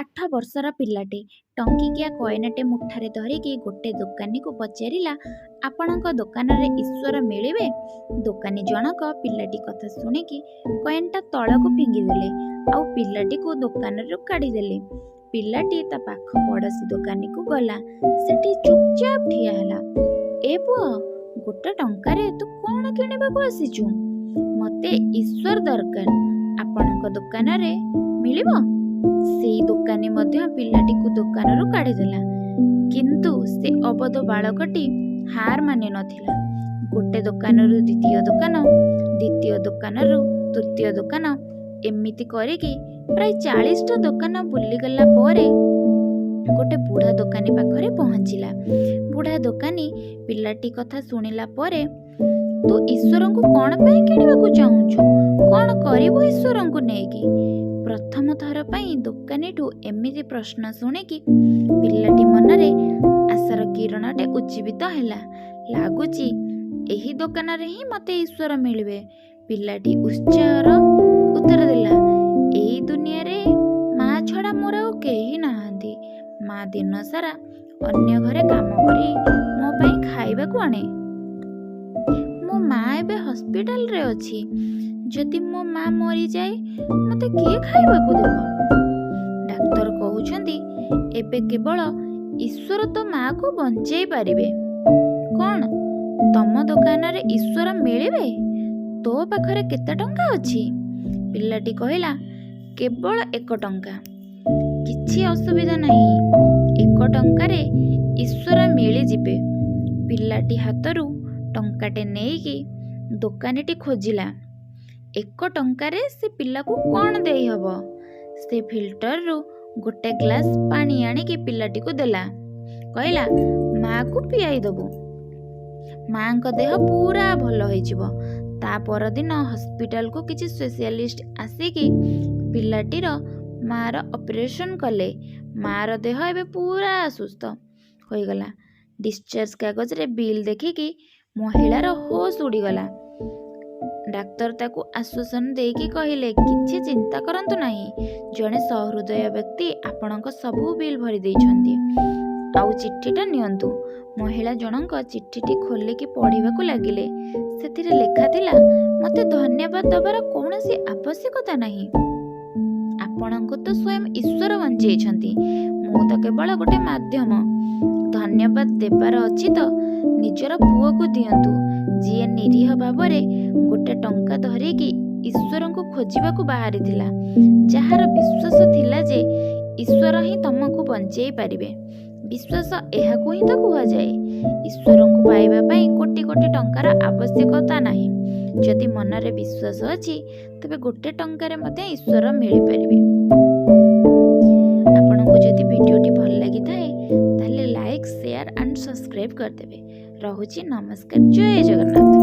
8 ବର୍ଷର ପିଲାଟେ ଟଙ୍କିକିଆ କଏନଟେ ମୁଠାରେ ଧରିକି ଗୋଟେ ଦୋକାନୀକୁ ପଚାରିଲା, "ଆପଣଙ୍କ ଦୋକାନରେ ଈଶ୍ୱର ମିଳିବେ?" ଦୋକାନୀ ଜଣକ ପିଲାଟି କଥା ଶୁଣିକି କଏନଟା ତଳକୁ ଫିଙ୍ଗିଦେଲେ ଆଉ ପିଲାଟିକୁ ଦୋକାନରୁ କାଢ଼ିଦେଲେ। ପିଲାଟି ତା ପାଖ ପଡ଼ୋଶୀ ଦୋକାନୀକୁ ଗଲା। ସେଠି ଚୁପଚାପ ଠିଆ ହେଲା। "ଏ ପୁଅ, ଗୋଟେ ଟଙ୍କାରେ ତୁ କ'ଣ କିଣିବାକୁ ଆସିଛୁ?" "ମତେ ଈଶ୍ୱର ଦରକାର। ଆପଣଙ୍କ ଦୋକାନରେ ମିଳିବ?" ସେଇ ଦୋକାନୀ ମଧ୍ୟ ପିଲାଟିକୁ ଦୋକାନରୁ କାଢ଼ିଦେଲା। କିନ୍ତୁ ସେ ଅବୋଧ ବାଳକଟି ହାର ମାନି ନଥିଲା। ଗୋଟେ ଦୋକାନରୁ ଦ୍ୱିତୀୟ ଦୋକାନ, ଦ୍ୱିତୀୟ ଦୋକାନରୁ ତୃତୀୟ ଦୋକାନ, ଏମିତି କରିକି ପ୍ରାୟ 40ଟା ଦୋକାନ ବୁଲିଗଲା ପରେ ଗୋଟେ ବୁଢ଼ା ଦୋକାନୀ ପାଖରେ ପହଞ୍ଚିଲା। ବୁଢ଼ା ଦୋକାନୀ ପିଲାଟି କଥା ଶୁଣିଲା ପରେ, "ତୁ ଈଶ୍ୱରଙ୍କୁ କ'ଣ ପାଇଁ କିଣିବାକୁ ଚାହୁଁଛୁ? କ'ଣ କରିବୁ ଈଶ୍ୱରଙ୍କୁ ନେଇକି?" ପ୍ରଥମ ଥର ପାଇଁ ଦୋକାନୀଠୁ ଏମିତି ପ୍ରଶ୍ନ ଶୁଣିକି ପିଲାଟି ମନରେ ଆଶାର କିରଣଟେ ଉଜ୍ଜୀବିତ ହେଲା। ଲାଗୁଛି, ଏହି ଦୋକାନରେ ହିଁ ମୋତେ ଈଶ୍ୱର ମିଳିବେ। ପିଲାଟି ଉତ୍ସାହର ଉତ୍ତର ଦେଲା, "ଏଇ ଦୁନିଆରେ ମା ଛଡ଼ା ମୋର ଆଉ କେହି ନାହାନ୍ତି। ମା ଦିନସାରା ଅନ୍ୟ ଘରେ କାମ କରି ମୋ ପାଇଁ ଖାଇବାକୁ ଆଣେ। ମୋ ମା ଏବେ ହସ୍ପିଟାଲରେ ଅଛି। ଯଦି ମୋ ମା ମରିଯାଏ, ମୋତେ କିଏ ଖାଇବାକୁ ଦେବ? ଡାକ୍ତର କହୁଛନ୍ତି, ଏବେ କେବଳ ଈଶ୍ୱର ତୋ ମାକୁ ବଞ୍ଚେଇ ପାରିବେ। କ'ଣ ତମ ଦୋକାନରେ ଈଶ୍ୱର ମିଳିବେ? ତୋ ପାଖରେ କେତେ ଟଙ୍କା ଅଛି?" ପିଲାଟି କହିଲା, "କେବଳ 1 ଟଙ୍କା।" "କିଛି ଅସୁବିଧା ନାହିଁ। 1 ଟଙ୍କାରେ ଈଶ୍ୱର ମିଳିଯିବେ।" ପିଲାଟି ହାତରୁ ଟଙ୍କାଟେ ନେଇକି ଦୋକାନୀଟି ଖୋଜିଲା, 1 ଟଙ୍କାରେ ସେ ପିଲାକୁ କ'ଣ ଦେଇହବ। ସେ ଫିଲ୍ଟରରୁ ଗୋଟେ ଗ୍ଲାସ ପାଣି ଆଣିକି ପିଲାଟିକୁ ଦେଲା। କହିଲା, "ମାକୁ ପିଆଇ ଦବୁ। ମାଙ୍କ ଦେହ ପୁରା ଭଲ ହେଇଯିବ।" ତା ପରଦିନ ହସ୍ପିଟାଲକୁ କିଛି ସ୍ପେଶିଆଲିଷ୍ଟ ଆସିକି ପିଲାଟିର ମାର ଅପରେସନ କଲେ। ମାର ଦେହ ଏବେ ପୁରା ସୁସ୍ଥ ହୋଇଗଲା। ଡିସଚାର୍ଜ କାଗଜରେ ବିଲ୍ ଦେଖିକି ମହିଳାର ହୋସ୍ ଉଡ଼ିଗଲା। ଡାକ୍ତର ତାକୁ ଆଶ୍ୱାସନା ଦେଇକି କହିଲେ, "କିଛି ଚିନ୍ତା କରନ୍ତୁ ନାହିଁ। ଜଣେ ସହୃଦୟ ବ୍ୟକ୍ତି ଆପଣଙ୍କ ସବୁ ବିଲ୍ ଭରି ଦେଇଛନ୍ତି। ଆଉ ଚିଠିଟା ନିଅନ୍ତୁ।" ମହିଳା ଜଣଙ୍କ ଚିଠିଟି ଖୋଲିକି ପଢ଼ିବାକୁ ଲାଗିଲେ। ସେଥିରେ ଲେଖା ଥିଲା, "ମୋତେ ଧନ୍ୟବାଦ ଦେବାର କୌଣସି ଆବଶ୍ୟକତା ନାହିଁ। ଆପଣଙ୍କୁ ତ ସ୍ୱୟଂ ଈଶ୍ୱର ବଞ୍ଚେଇଛନ୍ତି। ମୁଁ ତ କେବଳ ଗୋଟେ ମାଧ୍ୟମ। ଧନ୍ୟବାଦ ଦେବାର ଅଛି ତ ନିଜର ପୁଅକୁ ଦିଅନ୍ତୁ, ଯିଏ ନିରୀହ ଭାବରେ ଗୋଟେ ଟଙ୍କା ଧରିକି ଈଶ୍ୱରଙ୍କୁ ଖୋଜିବାକୁ ବାହାରିଥିଲା, ଯାହାର ବିଶ୍ୱାସ ଥିଲା ଯେ ଈଶ୍ୱର ହିଁ ତମକୁ ବଞ୍ଚେଇ ପାରିବେ। ବିଶ୍ୱାସ ଏହାକୁ ହିଁ ତ କୁହାଯାଏ। ଈଶ୍ୱରଙ୍କୁ ପାଇବା ପାଇଁ କୋଟି କୋଟି ଟଙ୍କାର ଆବଶ୍ୟକତା ନାହିଁ। ଯଦି ମନରେ ବିଶ୍ୱାସ ଅଛି, ତେବେ ଗୋଟେ ଟଙ୍କାରେ ମଧ୍ୟ ଈଶ୍ୱର ମିଳିପାରିବେ।" ଆପଣଙ୍କୁ ଯଦି ଭିଡ଼ିଓଟି ଭଲ ଲାଗିଥାଏ, ତାହେଲେ ଲାଇକ୍, ସେୟାର ଆଣ୍ଡ ସବସ୍କ୍ରାଇବ୍ କରିଦେବେ। ରହୁଛି, ନମସ୍କାର, ଜୟ ଜଗନ୍ନାଥ।